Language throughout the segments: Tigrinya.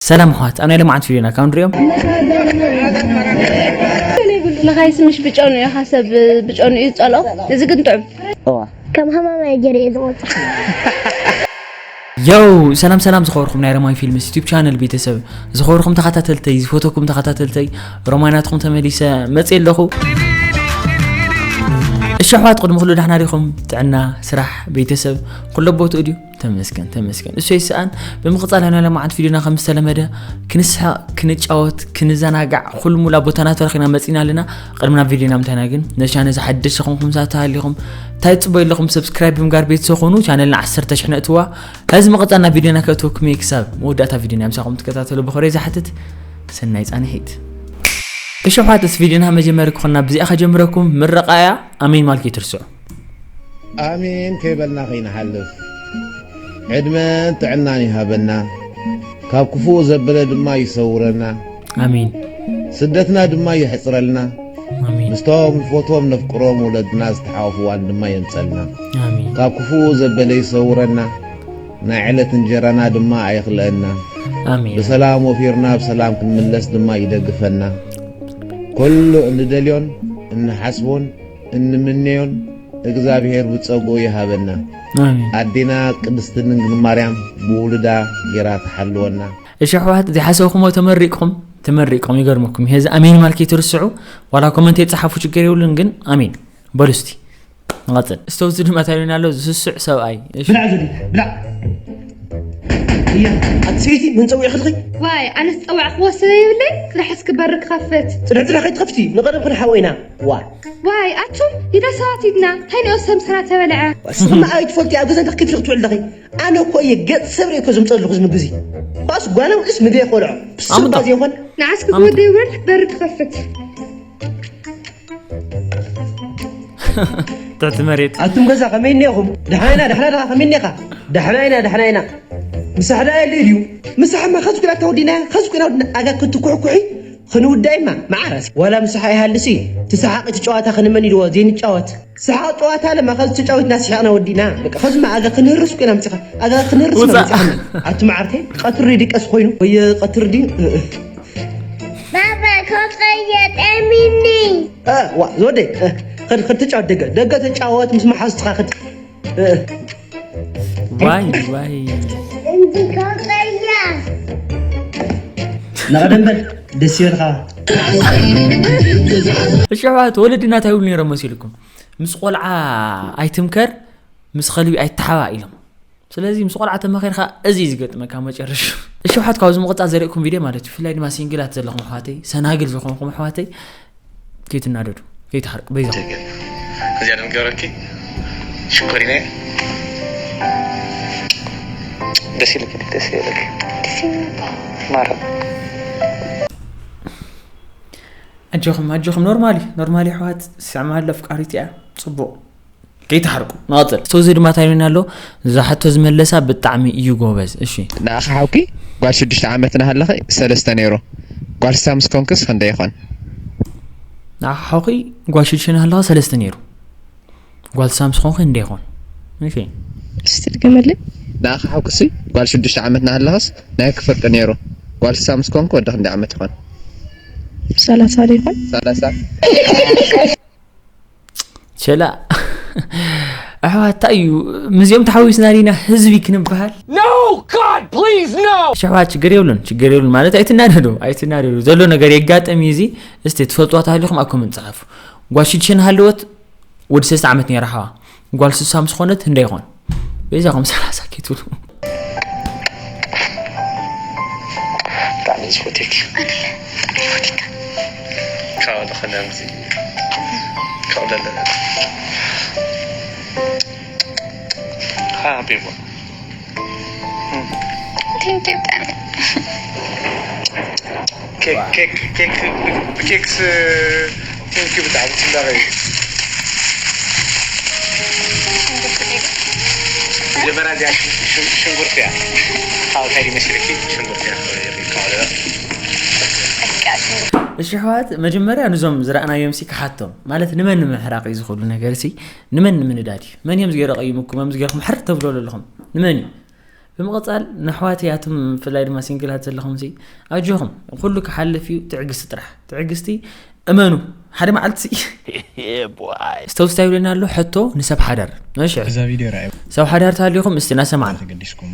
ሰላም ኣሕዋት፣ ኣብ ናይ ሎማዓንቲ ቪድዮና ካብ ንሪኦም። ንኻይስ ምሽ ብጨኑ ኢኻ ሰብ ብጨኑ እዩ ዝጸልኦ። እዚ ግን ጥዑም። ከም ሃማማ ገይረ እየ ዝቆጽር። የው ሰላም ሰላም፣ ዝኸበርኩም ናይ ሮማይ ፊልምስ ዩቲዩብ ቻነል ቤተሰብ፣ ዝኸበርኩም ተኸታተልተይ፣ ዝፈተኩም ተኸታተልተይ፣ ሮማይ ናትኩም ተመሊሰ መጽእ ኣለኹ። እሺ ኣሕዋት፣ ቅድሚ ኩሉ ዳሕና ዲኹም? ጥዕና፣ ስራሕ፣ ቤተሰብ ኩሎ ቦትኡ ድዩ? ተመስገን ተመስገን፣ እሱ ይስኣን። ብምቕጻል ናይ ሎማዓንቲ ቪድዮና ከም ዝተለመደ ክንስሐቕ፣ ክንጫወት፣ ክንዘናጋዕ ኩሉ ሙላ ቦታና ተረኺና መጺና ኣለና። ቅድሚ ናብ ቪድዮና ምታና ግን ነዚ ቻነል እዚ ሓደሽቲ ዝኾንኩም ሰባት ተሃሊኹም እንታይ ትጽበዩ ኣለኹም? ሰብስክራይብ ብምጋር ቤተሰብ ኹኑ። ቻነልና ዓሰርተ ሽሕ ነእትዋ። ሕዚ ምቕጻል ናብ ቪድዮና ከእትወኩም እየ። ክሳብ መወዳእታ ቪድዮና ምሳኹም ትከታተሉ ብኽብሪ ዝሓትት። ሰናይ ጻንሒት። እሺ ኣሕዋት፣ እዚ ቪድዮና መጀመሪ ክኾንና ብዚኣ ከጀምረኩም። ምረቓ እያ። ኣሜን ማልኪ ትርስዑ። ኣሜን ከይበልና ከይንሓልፍ ዕድመን ጥዕናን ይሃበና። ካብ ክፉእ ዘበለ ድማ ይሰውረና። ኣሜን ስደትና ድማ የሕፅረልና። ኣሜን ምስቶም ንፈትዎም ነፍቅሮም ወለድና ዝተሓወፍዋን ድማ የምፀልና። ኣሜን ካብ ክፉእ ዘበለ ይሰውረና። ናይ ዕለት እንጀራና ድማ ኣይኽልአና። ኣሜን ብሰላም ወፊርና ብሰላም ክንምለስ ድማ ይደግፈና። ኩሉ እንደልዮን እንሓስቦን እንምነዮን እግዚኣብሔር ብጸግኡ ይሃበና። ኣሜን። ኣዴና ቅድስቲ ድንግል ማርያም ብውሉዳ ጌራ ትሓልወና። እሺ ኣሕዋት፣ ዘይሓሰብኩሞ ተመሪቕኩም ተመሪቕኩም ይገርመኩም። ይሄ እዚ ኣሜን ማልኪ ትርስዑ ዋላ ኮመንት የጻሓፉ ችግር የብሉን፣ ግን ኣሜን በሉ እስቲ። ንቐጽል። እስተውዚ ድማ ታይሉን ኣሎ ዝስስዕ ሰብኣይ። እሺ ብላዕ ዘዲ ብላዕ እያ። ኣቲ ሰበይቲ መን ጸዊዕኺ ኣለኺ? ዋይ ኣነስ ጸዋዕክዎ ሰብ የብለይ። ጽናሕ እስኪ በሪ ክኸፍት። ጽንሕ ጽንሕ ከይትኸፍቲ ንቐደም ክንሓወ ኢና። ዋ ዋይ ኣቱም ሂደ ሰባት ኢድና እንታይ ንኦ ሰብ ስራ ተበልዐ። ስኹም ኣይ ትፈልቲ ኣብ ገዛ እንታይ ክትፍልኺ ትውዕል ኣለኺ? ኣነ እኮ እየ ገጽ ሰብ ርእየ እኮ ዝምጸልኹ እዚ ምግቢ እዚ። ኳስ ጓና ውዕስ ምግቢ ይቆልዖ። ብስባ ኣምጣ። ዘይኾን ንዓስኪ ዝወደይ ውረድ በሪ ክኸፍት። ትሕቲ መሬት። ኣቱም ገዛ ከመይ እኒኹም? ደሕና ኢና ደሕና ደኻ ከመይ እኒኻ? ደሕና ኢና ደሕና ኢና። ምሳሕ ደኣ የለ ድዩ? ምሳሕማ ኸዚ ኩና ተወዲና ኸዚ ኩና ወዲና ኣጋ ክትኩሕኩሒ ክንውዳእማ መዓረስ ዋላ ምሳሕ ኣይሃልሲ ትሰሓቂ ትጨዋታ ክንመን ኢልዎ ዘይንጫወት ሰሓቕ ጨዋታ ለማ ኸዚ ተጫዊትና ስሒቕና ወዲና በቃ ኸዚ ኣጋ ክንህርስ ኩና ምፅኻ ኣጋ ክንህርስ ውፃእ። ምፅኻ ኣቲ መዓርቴ ቀትሪ ድቀስ ኮይኑ ወይ ቀትሪ ድዩ ባባ ከቀየ ጠሚኒ። ዋ ዝወደይ ኸድ ኸድ ተጫወት ደገ ደገ ተጫወት ምስ መሓዝትኻ ኸድ ዋይ ዋይ። እንዲ ከቀያ ናቐደም በል ደስ ይበልኻ። እሺ ኣሕዋት፣ ወለድና እንታይ ይብሉ ነይሮም መሲልኩም? ምስ ቆልዓ ኣይትምከር፣ ምስ ከልቢ ኣይተሓባ ኢሎም። ስለዚ ምስ ቆልዓ ተመኺርካ እዚ እዩ ዝገጥመካ መጨረሹ። እሺ ኣሕዋት፣ ካብዚ ምቕጻል ዘርእኩም ቪድዮ ማለት እዩ፣ ብፍላይ ድማ ሲንግላት ዘለኹም ኣሕዋተይ፣ ሰናግል ዝኾንኩም ኣሕዋተይ፣ ከይትናደዱ፣ ከይትሓርቁ በይዛኹም። እዚኣ ዶ ንገረኪ ሽኮሪና ደስ ይልክ ደስ ይልክ ማራ ኣጆኹም ኣጆኹም፣ ኖርማሊ ኖርማሊ ኣሕዋት፣ ስዕማ ኣሎ ኣፍቃሪት እያ። ጽቡቕ፣ ከይትሓርቁ ንቐጽል። ሰውዚ ድማ እንታይ ኢሉና ኣሎ? እዛ ሕቶ ዝመለሳ ብጣዕሚ እዩ ጎበዝ። እሺ ንኣኻ ሓውኪ ጓል ሽዱሽተ ዓመት እናሃለኺ ሰለስተ ነይሩ። ጓል ስሳ ምስ ኮንክስ ክንደይ ይኾን? ንኣኻ ሓውኪ ጓል ሽዱሽተ እናሃለኻ ሰለስተ ነይሩ። ጓል ስሳ ምስ ኮንኪ ክንደይ ይኾን? እሺ እስቲ ድገመለይ። ንኣኻ ሓውክሲ ጓል ሽዱሽተ ዓመት እናሃለኻስ ናይ ክፍርቂ ነይሩ። ጓል ስሳ ምስ ኮንክ ወዲ ክንደይ ዓመት ይኾን? ሰላሳ ዶ ይኾን? ሰላሳ ሸላ ኣሕዋት እንታይ እዩ ምስዚኦም ተሓዊስና ዲና ህዝቢ ክንበሃል? No! God, please, no! እሺ ኣሕዋት ችግር የብሉን፣ ችግር የብሉን ማለት ኣይትናደዱ፣ ኣይትናደዱ። ዘሎ ነገር የጋጥም እዩ እዚ። እስቲ ትፈልጥዋ ተሃሊኹም ኣብ ኮመንት ጸሓፉ። ጓል ሽዱሽተ እናሃለወት ወዲ ሰለስተ ዓመት ነይራ ሓዋ። ጓል ስሳ ምስ ኾነት ህንደይ ይኾን? በይዛኹም ሰላሳ ከይትብሉ። ብጣዕሚ ዝፈትየኪ ካብ ዝኾነ ካብኡ ለለ ሓቢቦ Thank you ብጣዕሚ ኬክ ኬክ ኬክ ብኬክስ ቴንኪ ብጣዕሚ ፅላቐ እዩ መጀመርያ እዚኣ ሽንጉርቲ እያ ካብ እንታይ ድዩ መሲልኪ ሽንጉርቲ እያ እሺ ኣሕዋት መጀመርያ ንዞም ዝረኣናዮም ሲ ክሓቶም ማለት ንመን ንምሕራቕ እዩ ዝኽእሉ ነገር ሲ ንመን ንምንዳድ እዩ መን እዮም ዝገይረ ቀይሙኩም እዮም ዝገይርኩም ሕር ተብሎ ዘለኹም ንመን እዩ ብምቕጻል ንኣሕዋተይ ኣቱም ብፍላይ ድማ ሲንግላት ዘለኹም ሲ ኣጆኹም ኩሉ ክሓልፍ እዩ ትዕግስቲ ጥራሕ ትዕግስቲ እመኑ ሓደ መዓልቲ ሲ ስተውስታ ይብለና ኣሎ ሕቶ ንሰብ ሓዳር እሺ እዛ ቪድዮ ረኣዩ ሰብ ሓዳር ተሃሊኹም እስቲ እናሰማዕና ተገዲስኩም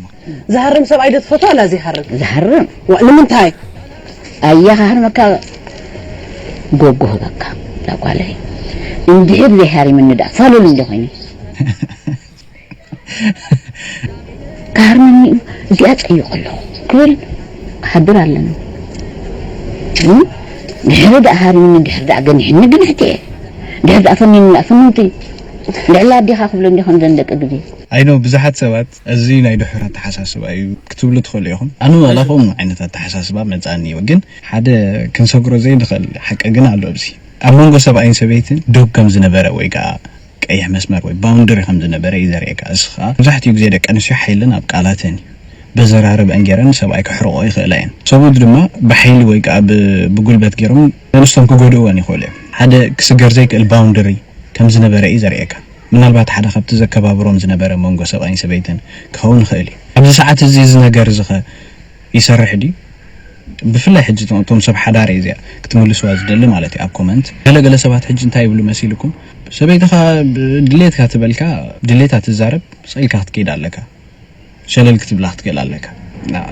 ዝሃርም ሰብኣይ ዶ ትፈትዋ ላ ዘይሃርም ዝሃርም ዋ ንምንታይ ኣያኻህርመካ ጎጎ ህበካ ዳጓለይ እንድሕር ዘይሃሪምኒ ደኣ ፋሉል እንደ ኮይኑ ካርመኒ እዩ እዚኣ ፀይቁ ኣለኹ ክብል ክሓድር ኣለኒ ድሕሪ ደኣ ሃሪምኒ ድሕሪ ደኣ ገኒሕኒ ግንሕቲ እየ ድሕሪ ደኣ ፈኒኒ ደኣ ፈንንቲ ልዕሊ ኣዴኻ ክብሎ እንዲ ከምዘን ደቂ ግዜ ኣይኖ ብዙሓት ሰባት እዚ ናይ ድሑር ኣተሓሳስባ እዩ ክትብሉ ትኽእሉ ኢኹም ኣነ ዋላ ከምኡ ዓይነት ኣተሓሳስባ መፅኣኒ እዩ ግን ሓደ ክንሰግሮ ዘይንኽእል ሓቂ ግን ኣሎ ኣብዚ ኣብ መንጎ ሰብኣይን ሰበይትን ዶብ ከም ዝነበረ ወይ ከዓ ቀይሕ መስመር ወይ boundary ከም ዝነበረ እዩ ዘርእየካ። እዚ ከዓ መብዛሕትኡ ግዜ ደቂ ኣንስትዮ ሓይለን ኣብ ቃላተን እዩ። በዘራርበን ገይረን ንሰብኣይ ክሕርቆ ይኽእላ እየን። ሰብኡት ድማ ብሓይሊ ወይ ከዓ ብጉልበት ገይሮም ንእስቶም ክጎድእወን ይኽእሉ እዮም። ሓደ ክስገር ዘይክእል boundary ከም ዝነበረ እዩ ዘርእየካ። ምናልባት ሓደ ካብቲ ዘከባብሮም ዝነበረ መንጎ ሰብኣይን ሰበይትን ክኸውን ይኽእል እዩ። ኣብዚ ሰዓት እዚ እዚ ነገር እዚ ኸ ይሰርሕ ድዩ? ብፍላይ ሕጂ እቶም ሰብ ሓዳር እየ እዚኣ ክትምልስዋ ዝደሊ ማለት እዩ ኣብ ኮመንት ገለገለ ሰባት ሕጂ እንታይ ይብሉ መሲልኩም ሰበይትኻ ድሌትካ ትበልካ ድሌታ ትዛረብ ስቕ ኢልካ ክትከይድ ኣለካ ሸለል ክትብላ ክትክእል ኣለካ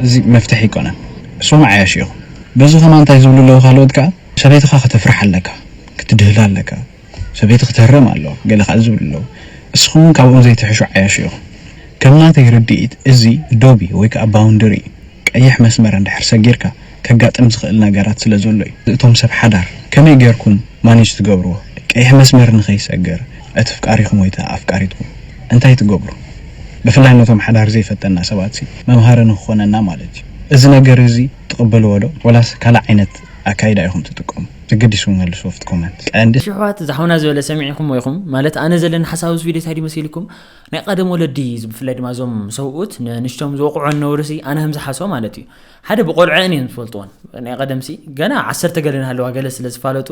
እዚ መፍትሒ ይኮነን እሶም ዓያሽ ኢኹም በዚ ከማ እንታይ ዝብሉ ኣለዉ ካልኦት ከዓ ሰበይትኻ ከተፍርሕ ኣለካ ክትድህል ኣለካ ሰበይቲ ክትህረም ኣለዋ ገለ ከዓ ዝብሉ ኣለዉ እስኹም ካብኦም ዘይትሕሹ ዓያሽ ኢኹም ከም ናተይ ርድኢት እዚ ዶብ እዩ ወይ ከዓ boundary እዩ ቀይሕ መስመር እንድሕር ሰጊርካ ከጋጥም ዝኽእል ነገራት ስለ ዘሎ እዩ። እቶም ሰብ ሓዳር ከመይ ጌርኩም ማኔጅ ትገብርዎ? ቀይሕ መስመር ንኸይሰግር እቲ ፍቃሪኹም ወይ ኣፍቃሪትኩም እንታይ ትገብሩ? ብፍላይ ነቶም ሓዳር ዘይፈተና ሰባትሲ መምሃሪ ንኽኾነና ማለት እዩ። እዚ ነገር እዚ ትቕበልዎ ዶ ወላስ ካልእ ዓይነት ኣካይዳ ኢኹም ትጥቀሙ? ተገዲስኩም መልስዎ ኣብቲ ኮመንት። ቀንዲ። ሽሕዋት ዝሓውና ዝበለ ሰሚዕኹም ወይኹም ማለት ኣነ ዘለኒ ሓሳብ ኣብዚ ቪድዮ እንታይ ድዩ መሲልኩም ናይ ቀደም ወለዲ ብፍላይ ድማ እዞም ሰብኡት ንንሽቶም ዝወቕዖ ነውርሲ ኣነ ከም ዝሓስቦ ማለት እዩ ሓደ ብቆልዐአን እየን ዝፈልጥወን ናይ ቀደምሲ ገና ዓሰርተ ገለ ናሃለዋ ገለ ስለ ዝፋለጡ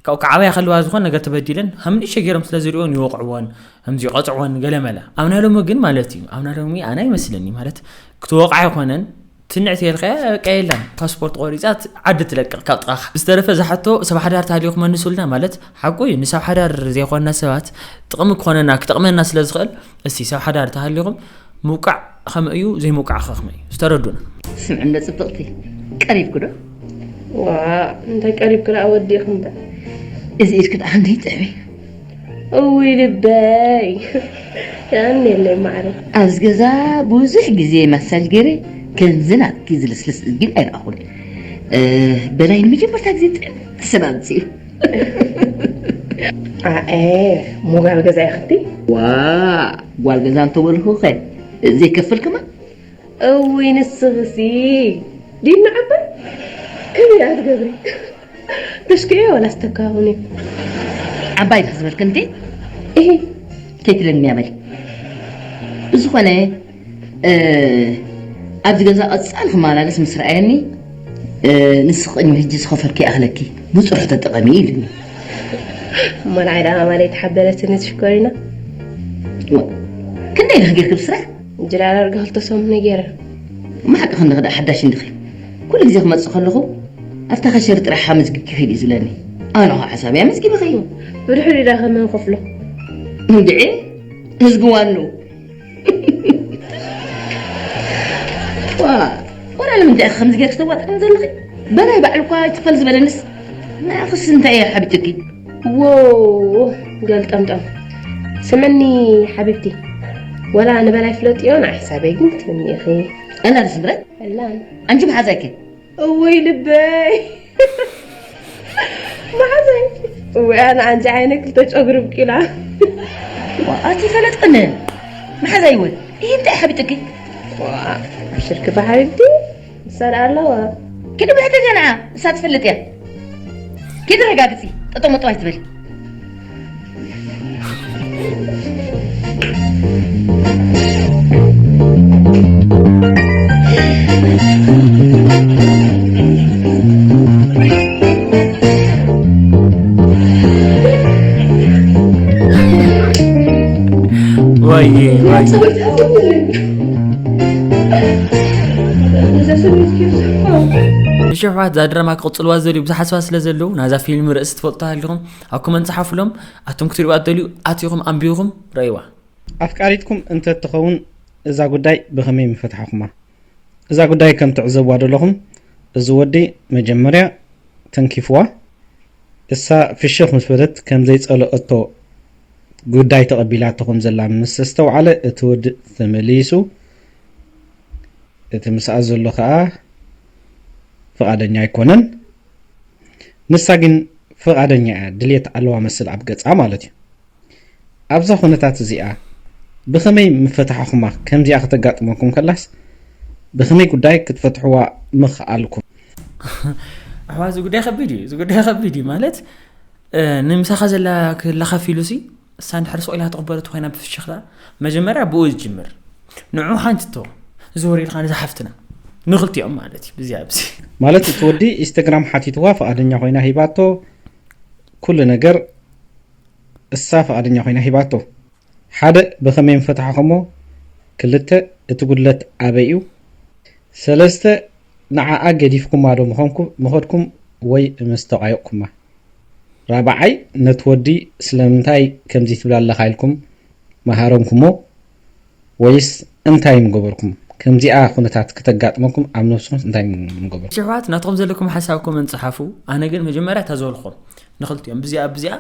ካብኡ ከዓበያ ከለዋ ዝኾን ነገር ተበዲለን ከም ንእሸ ገይሮም ስለ ዝሪኦን ይወቕዕወን ከምዚ ይቐፅዕወን ገለ መለ ኣብ ናይ ሎሚ ግን ማለት እዩ ኣብ ናይ ሎሚ ኣነ ኣይመስለኒ ማለት ክትወቕዓ ኣይኮነን ትንዕ ተልካያ በቃ የላን ፓስፖርት ቆሪፃ ዓዲ ትለቅቕ ካብ ጥቓኻ ዝተረፈ ዝሓቶ ሰብ ሓዳር ተሃልዩ ክመልሱልና ማለት ሓቁ እዩ ንሰብ ሓዳር ዘይኮንና ሰባት ጥቕሚ ክኾነና ክጠቕመና ስለ ዝኽእል እስቲ ሰብ ሓዳር ተሃሊኹም ምውቃዕ ኸመይ እዩ ዘይምውቃዕ ኸ ኸመይ እዩ ዝተረዱና ስምዕነ ጽብቕቲ ቀሪብኩ ዶ ዋ እንታይ ቀሪብኩ ደኣ ወዲእኹም እምበር እዚ ኢድኪ ደኣ ክንደይ ጥዕሚ እውይ ልበይ የቐንየለይ ማዕረ ኣብዚ ገዛ ብዙሕ ግዜ ማሳጅ ገይረ ከምዚ ናትኪ ዝልስልስ እዝጊ ኣይረኣኹን በላይ ንመጀመርታ ግዜ ጥዕሚ ተሰናብፂ እዩ ኣኤ ሞጋል ገዛ ኢኽቲ ዋ ጓል ገዛ እንተበልኹኸ ዘይከፍል ከማን እውይ ንስኽሲ ዲና ዓባይ ከመይ እያ ትገብሪ ተሽክዮ ዋላ ዝተካውን እዩ ዓባይ ዶ ዝበልክ እንዴ እሂ ከይትለኒ እያ በል ብዝኾነ ኣብዚ ገዛ ቀጻሊ ክመላለስ ምስ ረኣየኒ ንስኺ ቅድሚ ሕጂ ዝኸፈልኪ ይኣኽለኪ ብጽሑ ተጠቐሚ ኢሉኒ። እሞ ንዓይ ደኣ ኣማለይ ተሓበለትኒ ትሽኮሪና። ክንደይ ኢኺ ጌርኪ ብስራሕ? እንጀራ ዳርጋ ክልተ ሰሙን እየ ገይረ። እሞ ሓቅኺ እንዲኺ ደኣ ሓዳሽ እንዲኺ። ኩሉ ግዜ ክመጽእ ከለኹ ኣብታ ካሸሪ ጥራሕ ኢኻ መዝጊብኪ ኺዲ እዩ ዝብለኒ። ኣነ ኸኣ ሓሳበይ ኣመዝጊበኺ እዩ። ብድሕሪኡ ደኣ ከመይ ንኸፍሎ? እንድዒ ህዝጊ ዋንኡ። ዋ፣ ወላ ንምንታይ ኢኺ ከምዚ ጌርኪ ተዋጥዕኒ ዘለኺ? በላይ ባዕሉ እኳ ኣይትኽፈል ዝበለንስ ንዓኽስ እንታይ እያ ሓቢጥኪ? ዎ፣ ገልጠምጠም። ስምዕኒ ሓቢብቲ፣ ወላ ንበላይ ፍለጥዮ ንዓይ ሕሳበይ ግን ክትብልኒ ኢኺ። ኣላ ዶ ስምረት? ኣላን። ኣንቺ መሓዛይኪ? እውይ ልበይ መሓዛይ እውይ ኣነ ኣንዚ ዓይነ ክልተ ጨጉሪ ብቂላ ኣቲ ፈለጥክኒ መሓዛይ እውን ይህ እንታይ ሓቢጥኪ ሽርክ ብሓቢብቲ ምሳል ኣለዋ ኪዲ ብሕተት እያ ንዓ እሳ ትፈልጥ እያ ኪዲ ረጋግፂ ጠጠው መጠው ኣይትበል ወይ ወይ እሺ ኣሕዋት፣ እዛ ድራማ ክቕጽልዋ ዝደልዩ ብዙሓት ሰባት ስለ ዘለዉ፣ ናዛ ፊልም ርእሲ ትፈልጡ ሃሊኹም ኣብ ኮመንት ጸሓፉሎም። ኣቱም ክትሪእዋ ትደልዩ ኣቲኹም ኣንቢብኹም ረእይዋ። ኣፍቃሪትኩም እንተትኸውን እዛ ጉዳይ ብኸመይ ምፈትሓኹማ? እዛ ጉዳይ ከም ትዕዘብዋ ዘለኹም፣ እዚ ወዲ መጀመርያ ተንኪፍዋ፣ እሳ ፍሽኽ ምስ በለት ከም ዘይጸለአቶ ጉዳይ ተቐቢላቶ ከም ዘላ ምስ ኣስተውዓለ፣ እቲ ወዲ ተመሊሱ፣ እቲ ምስኣ ዘሎ ከኣ ፍቓደኛ ኣይኮነን። ንሳ ግን ፍቓደኛ እያ፣ ድልየት ኣለዋ መስል ኣብ ገጻ ማለት እዩ። ኣብዛ ኩነታት እዚኣ ብኸመይ ምፈታሕኹማ? ከምዚኣ ከተጋጥመኩም ከላስ ብኸመይ ጉዳይ ክትፈትሕዋ ምኽኣልኩም? ኣሕዋ፣ እዚ ጉዳይ ከቢድ እዩ፣ እዚ ጉዳይ ከቢድ እዩ። ማለት፣ እ፣ ንምሳኻ ዘላ ክላኻፍ ኢሉ ሲ፣ እሳ እንድሕር ስቕ ኢላ ትቕበሎ ተኾይና ብፍሽኽታ፣ መጀመርያ ብኡ ዝጅምር። ንዑ ሓንቲ እቶ፣ ዝወር ኢልካ ነዛ ሓፍትና፣ ንኽልቲኦም ማለት እዩ፣ ብዚኣ ብዚ። ማለት እቲ ወዲ ኢንስታግራም ሓቲትዋ፣ ፍቓደኛ ኮይና ሂባቶ፣ ኩሉ ነገር እሳ ፍቓደኛ ኮይና ሂባቶ። ሓደ፣ ብኸመይ ምፈታሕኹሞ? ክልተ፣ እቲ ጉድለት ኣበይ እዩ? ሰለስተ፣ ንዓኣ ገዲፍኩማ ዶ ምኾንኩ-፣ ምኸድኩም ወይ ምስ ተቋየቕኩማ? ራብዓይ፣ ነቲ ወዲ ስለምንታይ ከምዚ ትብል ኣለኻ ኢልኩም መሃረምኩሞ ወይስ እንታይ ምገበርኩም? ከምዚኣ ኩነታት ክተጋጥመኩም ኣብ ነብስኹምስ እንታይ ምገበርኩም? ሽሕዋት ናትኹም ዘለኩም ሓሳብ ኮመንት ጸሓፉ። ኣነ ግን መጀመርያ እታ ዝበልኹም ንኽልቲኦም ብዚኣ ብዚኣ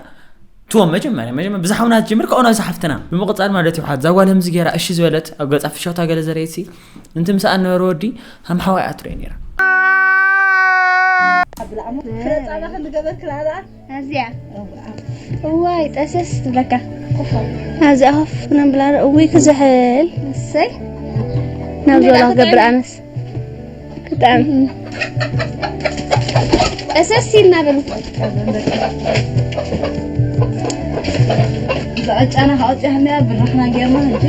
ትዎም መጀመርያ፣ መጀመርያ ብዛ ሓውና ትጅምር፣ ከኣ ናብዛ ሓፍትና። ብምቕጻል ማለት እዩ፣ ሓት እዛ ጓል ከምዚ ገይራ እሺ ዝበለት፣ ኣብ ገጻ ፍሽኽታ ገለ ዘረየትሲ፣ እንቲ ምስኣ ነበረ ወዲ፣ ሃም ሓዋይ ኣትሮየ ነይራ። ፍረ ጻባ ክንዲ ገበርክላ ደኣ። ኣዚኣ። እዋይ፣ ጠሰስ ትብለካ። ኮፍ ኣዚኣ ኮፍ ክነብላ ዶ? እውይ፣ ክዝሕል። እሰይ። ናብ እንዴ ዞላ ዳኣ ክገብር ክጥዕም? ኣነስ። ክጥዕም። ጠሰስ ኢልና በሉ። እዛ ዕጫና ካወፅያ ብራኽና ጌርና ሕጂ።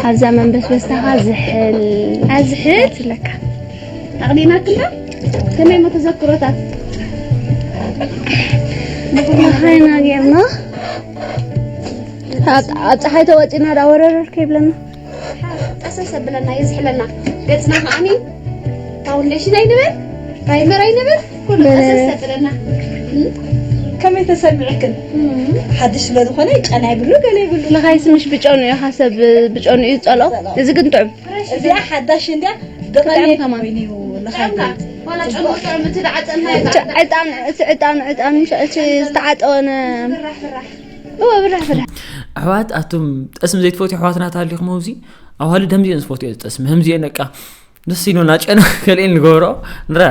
ኣብዛ መንበስበስታኻ ዝሕል። ኣዝሕል? ትብለካ። ኣቕኒና ክላ? ከመይ እሞ ተዘክሮታት? ብራኻይና ጌርና። ኣብ፣ ኣብ ፀሓይ ተወፂና ዳ ወረረር ከይብለና። ጠሰስ ኣብለና፣ የዝሕለና። ገፅና ከዓኒ ፋውንዴሽን ኣይንበል፣ ፕራይመር ኣይንበል፣ ኩሉ በለ። ጠሰስ ኣብለና። ከመይ ተሰሚዕክን? እም። ሓድሽ ስለ ዝኾነ ጨና ይብሉ፣ ገለ ይብሉ። ለኻይስ ምሽ ብጨኑ እዩ፣ ካብ ሰብ ብጨኑ እዩ ዝጸልኦ። እዚ ግን ጥዑም። እዚኣ ሓዳሽ እንድያ፣ ብጣዕሚ ብቐመት ከማን። ኮይኑ እዩ ለኻይ። ዋላ ጨኑ ጥዑም፣ እቲ ዝዓጸና እዩ። እቲ ዕጣን፣ እቲ ዕጣን፣ ዕጣን፣ እቲ ዝተዓጠወ ነ-፣ ብራሕ፣ ብራሕ። እወ፣ ብራሕ፣ ብራሕ። ኣሕዋት፣ ኣቱም ጠስሚ ዘይትፈትዩ ኣሕዋትና ተሃሊኹም ኣብዚ፣ ኣዋልድ ከምዚ እየን ዝፈትዮ፣ ጠስሚ ከምዚ እየን፣ በቃ፣ ደስ ኢሉና፣ ጨና ከልኤን ንገብሮ፣ ንረ።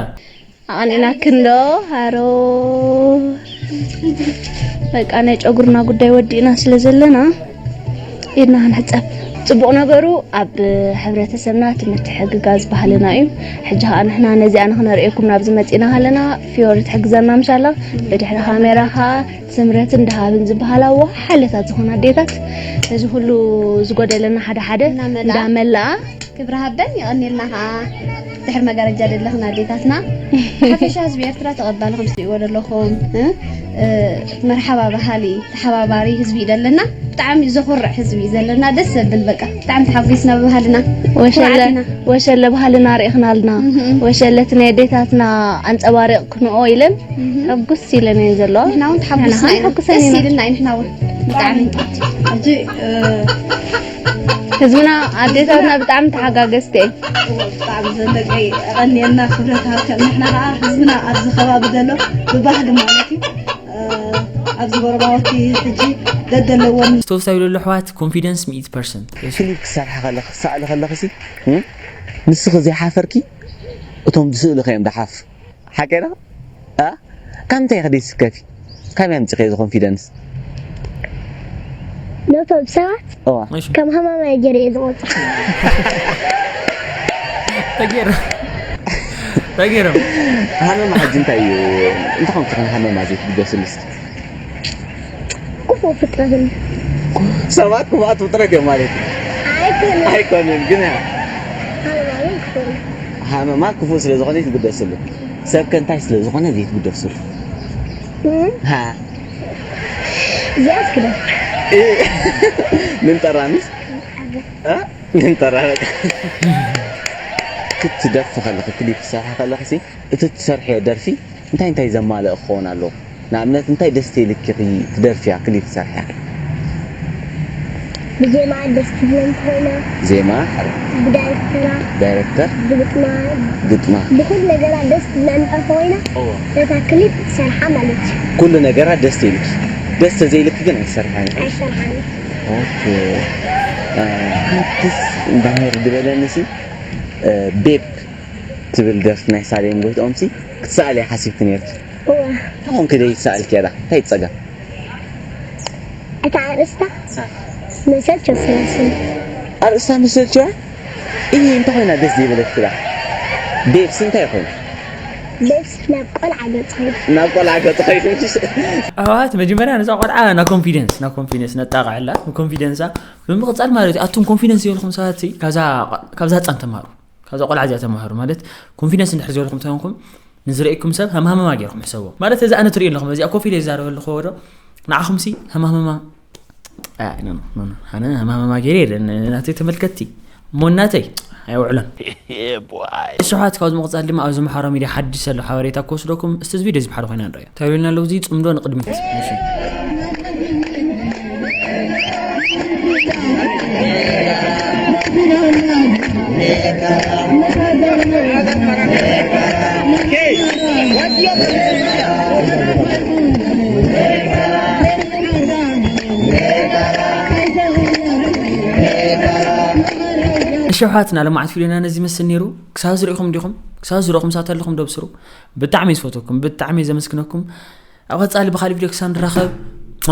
ኣቐኒእና ክንዶ፣ ሃሮር። በቃ፣ ናይ ጨጉርና ጉዳይ ወዲእና ስለ ዘለና፣ ኢድና ክንሕጸብ። ጽቡቕ ነገሩ፣ ኣብ ሕብረተሰብና እቲ ምትሕግጋዝ ባህልና እዩ። ሕጂ ኸኣ ንሕና ነዚኣ ንኽነርእየኩም ናብዚ መጺእና ሃለና፣ ፊዮሪ ትሕግዘና ምሻላ፣ ብድሕሪ ካሜራ ኸኣ ስምረትን ደሃብን ዝበሃላ ወሓለታት ዝኾና ኣዴታት፣ ነዚ ኩሉ ዝጎደለና ሓደ ሓደ እናመልኣ። እንዳመልኣ። ክብሪ ሃበን፣ የቐንየልና ኸዓ። ድሕሪ መጋረጃ ዘለኽን ኣዴታትና፣ ሓፈሻ ህዝቢ ኤርትራ ተቐባሊ ከም ትሪእዎ ዘለኹም፣ እ፣ እ፣ መርሓባ በሃሊ፣ ተሓባባሪ ህዝቢ እዩ ዘለና። ብጣዕሚ ዘኹርዕ ህዝቢ እዩ ዘለና። ደስ ዘብል በቃ። ብጣዕሚ ተሓጒስና ብባህልና። ወሸለ፣ ኩርዓት ኢና። ወሸለ ባህልና ርኢኽናልና። እህ። ወሸለ እቲ ናይ ኣዴታትና ኣንጸባሪቕክንኦ ኢለን እህ። ሕጉስ ኢለን እየን ዘለዋ። ንሕና እውን ተሓጒስና ንሕና ኢና። ሕጉሰን ደስ ኢና። ኢልና ንሕና እውን። ብጣዕሚ። ሕጂ፣ እ፣ ህዝብና ኣዴታትና ብጣዕሚ ተሓጋገዝቲ እየን። ብጣዕሚ ዘደቀይ ቀንየልና ክብረት ሃብከን። ንሕና ከዓ ህዝብና ኣብዚ ከባቢ ዘሎ ብባህሊ ማለት እዩ፣ እ፣ ኣብዚ ጎረባወቲ ሕጂ ደደለዎም። ስቶፍ ሳይሉ ኣለዉ ኣሕዋት፣ ኮንፊደንስ ሚእቲ ፐርሰንት። ክሊፕ ክሰርሕ ከለኺ፣ ክሰኣሊ ከለኺ ሲ፣ እ፣ ንስኺ ዘይሓፈርኪ፣ እቶም ዝስእሉኺ እዮም ዝሓፍ። ሓቀይ ዶ? እ? ካብ ምንታይ ኢኺ ደይትስከፊ? ካበይ ኣምጺእኺ እዚ ኮንፊደንስ? ነቶም ሰባት እዋ። እሺ። ከም ሃማማይ ገይረ እየ ዝቖጽር። ተገይሩ። ተገይሩ። ሃመማ ሕጂ እንታይ እዩ? እንታይ ኮንኪ ሃመማ ዘይትግደስሉ እስኪ? ክፉእ ፍጥረት እዩ። ሰባት ክፉኣት ፍጥረት እዮም ማለት እዩ። ኣይኮነን። ኣይኮነን፣ ግን ሃመማ ግን ክፉእ እዩ። ሃመማ ክፉእ ስለ ዝኾነ ይትግደስሉ። ሰብ ከ እንታይ ስለ ዝኾነ ዘይትግደስሉ? እም? ሃ። እዚኣስ ክደ። እ፣ ምን ጠራንስ? እ? ምን ጠራ በቃ። ክትደርፊ ከለኺ፣ ክሊፕ ክትሰርሒ ከለኺ ሲ፣ እቲ ትሰርሕዮ ደርፊ እንታይ እንታይ ዘማልእ ክኸውን ኣለዎ? ንኣብነት እንታይ ደስ ትብልኪ ትደርፍያ ክሊፕ ትሰርሕያ? ብዜማ ደስ ትብለን እንተኾይና፣ ዜማ፣ ብዳይሬክተራ፣ ዳይሬክተር፣ ብግጥማ፣ ግጥማ። ብኩሉ ነገራ ደስ ትብለን እንተኾይና፣ እዎ። ነታ ክሊፕ ትሰርሓ ማለት እዩ። ኩሉ ነገራ ደስ ትብልኪ፣ ደስ ተዘይልኪ ግን ኣይትሰርሓን ኢኺ። ኣይሰርሓን። ኦኬ። እ፣ ሓንቲስ እንዳመር ዝበለኒ ሲ፣ እ፣ ቤብ ትብል ደርፊ ናይ ሳሌም ጎይትኦም ሲ ክትሰኣሊ ሓሲብኪ ነርኪ። እወ። ታኹም ክደይ ትሰኣልኪ እያ ዳ? እንታይ ጸገም? እታ ኣርእስታ መሰል ቸስረስን ኣርእስታ መሰል ቸ? እይ፣ እንታይ ኮይና ደስ ዘይበለኪ ዳ? ቤብሲ እንታይ ኮይና? ቤብስ ናብ ቆልዓ ገጽ ኸይዱ። ናብ ቆልዓ ገጽ ኸይዱ። ኣሕዋት መጀመርያ ነዛ ቆልዓ ና ኮንፊደንስ ና ኮንፊደንስ ነጣቕዐላ ኮንፊደንሳ ብምቕጻል ማለት እዩ። ኣቱም ኮንፊደንስ የብልኩም ሰባት ሲ ካብዛ ካብዛ ህጻን ተማሃሩ፣ ካብዛ ቆልዓ እዚኣ ተማሃሩ። ማለት ኮንፊደንስ እንድሕር ዘይብልኩም ተኾንኩም ንዝርእየኩም ሰብ ሃማሃማማ ገይርኩም ሕሰቦ። ማለት እዚ ኣነ ትርእዩ ኣለኹም፣ እዚኣ ኮፍ ኢለ ይዛረበ ኣለኹ ወዶ ንዓኹም ሲ ሃማሃማማ ኣይ፣ ኖ፣ ኖ፣ ኖ፣ ኖ። ኣነ ሃማሃማማ ገይረ የለን ናተይ ተመልከትቲ ሞናተይ ኣይውዕሎን። እሽሓት ካብዚ ምቕጻል ድማ ኣብዚ ማሕበራዊ ሚድያ ሓድሽ ዘሎ ሓበሬታ ክወስደኩም እስቲ እዚ ቪድዮ እዚ ብሓደ ኮይና ንረዮ ተብልና ኣለዉ። እዚ ጽምዶ ንቕድሚት። እሺ። እሺ ኣሕዋትና፣ ለማዓት ቪድዮና ነዚ ይመስል ነይሩ። ክሳብ ዝርእኹም ዲኹም? ክሳብ ዝርእኹም ሳት ኣለኹም ዶ ኣብስሩ? ብጣዕሚ ዝፈተኩም፣ ብጣዕሚ ዘመስግነኩም። ኣብ ቀጻሊ ብኻልእ ቪድዮ ክሳብ ንራኸብ። ሟ።